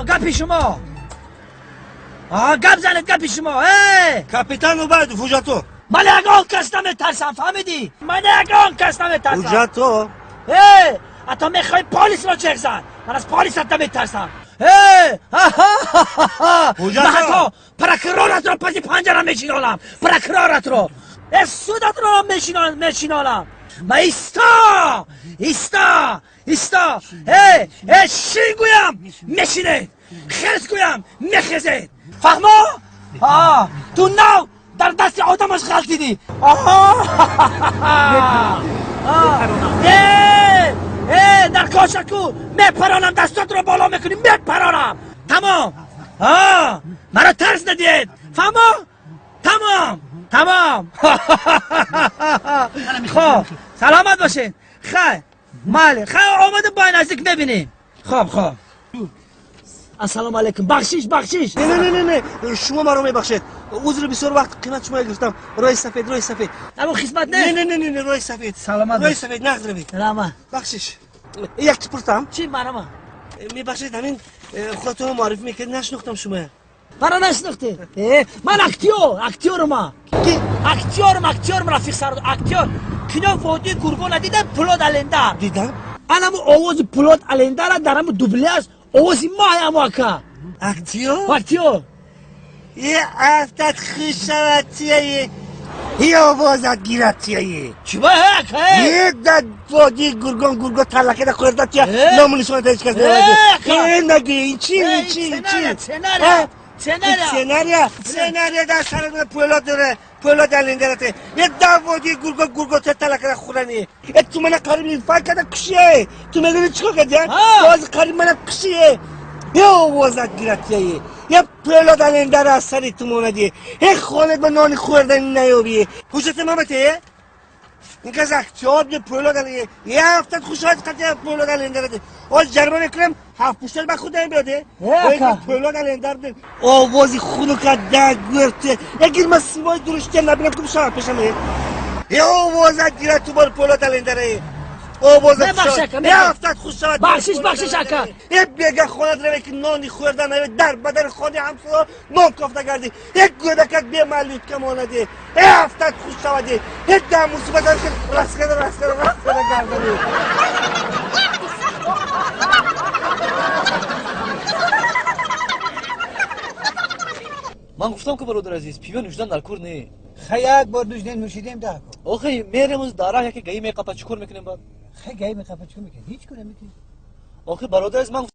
Гапи шумо. Гап занед, гапи шумо. Капитан Убайдов, ҳуҷҷато. Ман ягон кас наметарсам, фаҳмидӣ? Ман ягон кас наметарсам. Ҳуҷҷато. Ҳатто мехоҳӣ полисро чех зан. Ман аз полисат наметарсам. Ман ҳатто прокуроратро паси панҷара мешинолам. Прокуроратро. Судатро мешинолам. Ман исто! Исто! Исто! Шин гӯям мешинед. Хес гӯям мехезед. Фаҳмо? Ту нав дар дасти одамаш ғалтидӣ. Дар кошаку мепаронам, дастотро боло мекунӣ, мепаронам. Тамом. Маро тарс надиҳед. Фаҳмо? Тамом. Тамом. Хоб, саломат бошед. Хай, майли. Хай, омадем бо наздик мебинем. Хоб, хоб. Ассалому алайкум. Бахшиш, бахшиш. Не, не, не, не. Шумо маро мебахшед. Узр, бисёр вақт қимат шумо гирифтам. Роҳи сафед, роҳи сафед. Аммо хизмат не? Не, не, не, не, роҳи сафед. Саломат. Роҳи сафед, нағз равед. Раҳмат. Бахшиш. Як чиз пурсам? Чӣ марама? Мебахшед, ҳамин худатонро муаррифӣ мекардед, нашинохтам шумо. Маро нашинохтед? Ман актёр, актёрам. Ки? Актёрам, актёрам, Рафиқ Сардор, актёр. Кино Водии Гургона дидам, Пулод Алендар. Дидам? Анаму овози Пулод Алендара дар ҳаму дубляж овози ма ҳамо ака. Актёр? Актёр. Е афтат хушаватияе. Е овозат гиратияе. Чӣ ба ака? Е да Водии Гургон гурго талакеда хӯрдатия ному нишоната ҳеҷ кас намедади. Е наги ин чи ин чи ин чи? Сценария. Сценария. Сценария. Сценария дар сари Пулод дора. Пулод Алендарате. Е да Водии Гургон гурго талакеда хӯрани. Е ту мана қариб инфаркт карда кушие. Ту медони чӣ кор кардӣ? Боз қариб мана кушие. Е овозат гиратияе. Е Пулод Алендара аз сари ту монадӣ. Е хонат ба нони хӯрдани наёбӣ. Ҳуҷҷати ман бате? Ин кас актёр бе Пулод Алендара. Е ҳафтат хушояд қатъи Пулод Алендарате. Оз ҷарима мекунам, ҳафт пуштал ба худам биёде. Пулод Алендар овози хунука да гӯрте. Ягир ман симои дуруштия набинам ку бишавад пешам. Е овозат гирад ту бор Пулод Алендарае. Овозат ҳафтат хуш шавад. Бахшиш, бахшиш ака. Е бега хонат раве ки нони хӯрда наве дар бадани хони ҳамсоя нон кофта гардӣ. Е гӯдакак бемалютка монадӣ. Е ҳафтат хуш шавадӣ. Е дар мусибат раскада раскада раскада гардани. Ман гуфтам ки бародар азиз, пиво нӯшидан дар кор не. Хай як бор нӯшидем, нӯшидем дар кор. Охи мерем дар раҳ яке гаи меқапа чӣ кор мекунем баъд? Хай гаи меқапа чӣ кор мекунем? Ҳеҷ кор намекунем. Охи бародар азиз, ман